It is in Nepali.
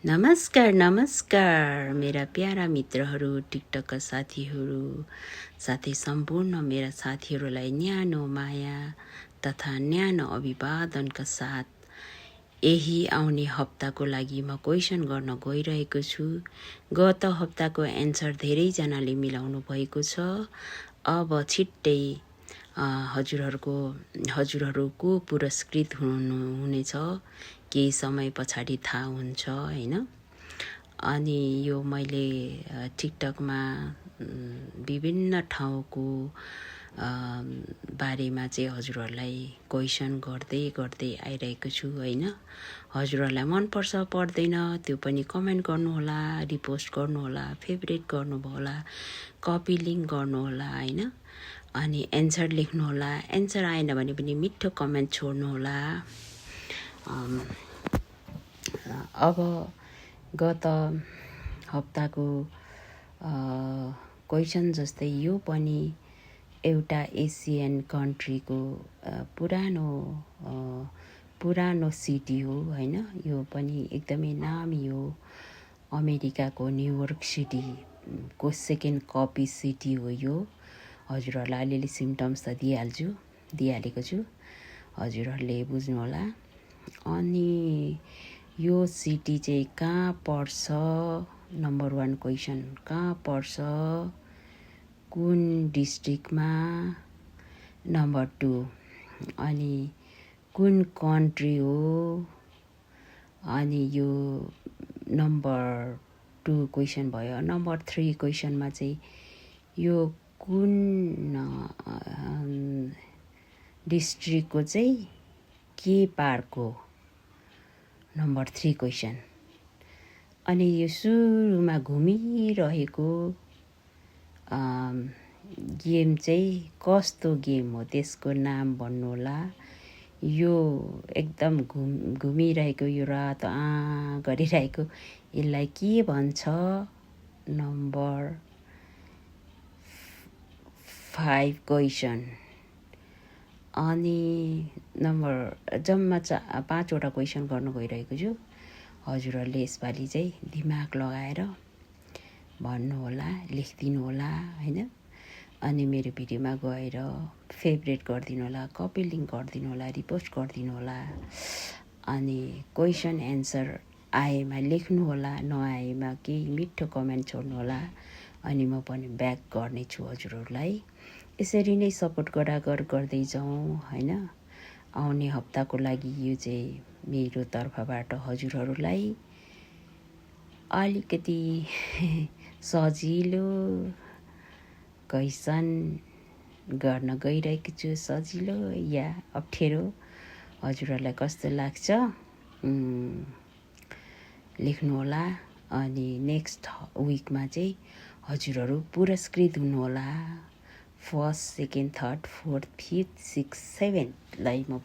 नमस्कार नमस्कार मेरा प्यारा मित्रहरू, टिकटकका साथीहरू, साथै सम्पूर्ण मेरा साथीहरूलाई न्यानो माया तथा न्यानो अभिवादनका साथ यही आउने हप्ताको लागि म क्वेसन गर्न गइरहेको छु। गत हप्ताको एन्सर धेरैजनाले मिलाउनु भएको छ। अब छिट्टै हजुरहरूको पुरस्कृत हुनेछ। केही समय पछाडि थाहा हुन्छ हैन। अनि यो मैले टिकटकमा विभिन्न ठाउँको बारेमा चाहिँ हजुरहरूलाई क्वेसन गर्दै आइरहेको छु हैन। हजुरहरूलाई मन पर्छ पर्दैन त्यो पनि कमेन्ट गर्नुहोला, रिपोस्ट गर्नुहोला, फेभरेट गर्नुहोला, कपी लिङ्क गर्नुहोला हैन। अनि एन्सर लेख्नुहोला। एन्सर आएन भने पनि मिठो कमेन्ट छोड्नुहोला। अब गत हप्ताको क्वेसन जस्तै यो पनि एउटा एसियन कन्ट्रीको पुरानो सिटी हो हैन। यो पनि एकदमै नामी हो। अमेरिकाको न्युयोर्क सिटीको सेकेन्ड कपी सिटी हो यो। हजुरहरूलाई अलिअलि सिम्टम्स त दिइहालेको छु, हजुरहरूले बुझ्नुहोला। अनि यो सिटी चाहिँ कहाँ पर्छ? नम्बर 1 क्वेसन, कहाँ पर्छ? कुन डिस्ट्रिक्टमा? नम्बर 2, अनि कुन कन्ट्री हो? अनि यो नम्बर 2 क्वेसन भयो। नम्बर 3 क्वेसनमा चाहिँ यो कुन डिस्ट्रिक्टको चाहिँ के पार्क हो? Number 3 question. अनि यो सुरुमा घुमिरहेको गेम चाहिँ कस्तो गेम हो त्यसको नाम भन्नुहोला। यो एकदम घुमिरहेको यो रातो गरिरहेको यसलाई के भन्छ? Number 5 question. अनि जम्मा 5वटा क्वेसन गर्न गइरहेको छु। हजुरहरूले यसपालि चाहिँ दिमाग लगाएर भन्नुहोला, लेखिदिनु होला हैन। अनि मेरो भिडियोमा गएर फेभरेट गरिदिनु होला, कपी लिङ्क गरिदिनु होला, रिपोस्ट गरिदिनु होला। अनि क्वेसन एन्सर आएमा लेख्नु होला, नआएमा केही मिठो कमेन्ट छोड्नु होला। अनि म पनि ब्याक गर्नेछु हजुरहरूलाई। यसरी नै सपोर्ट गर्दै जाउँ हैन। आउने हप्ताको लागि यो चाहिँ मेरो तर्फबाट हजुरहरूलाई अलिकति सजिलो क्वेसन गर्न गइरहेको छु। सजिलो या अप्ठ्यारो हजुरहरूलाई कस्तो लाग्छ लेख्नुहोला। अनि नेक्स्ट विकमा चाहिँ हजुरहरू पुरस्कृत हुनुहोला। 1st, 2nd, 3rd, 4th, 5th, 6th, 7th लाई म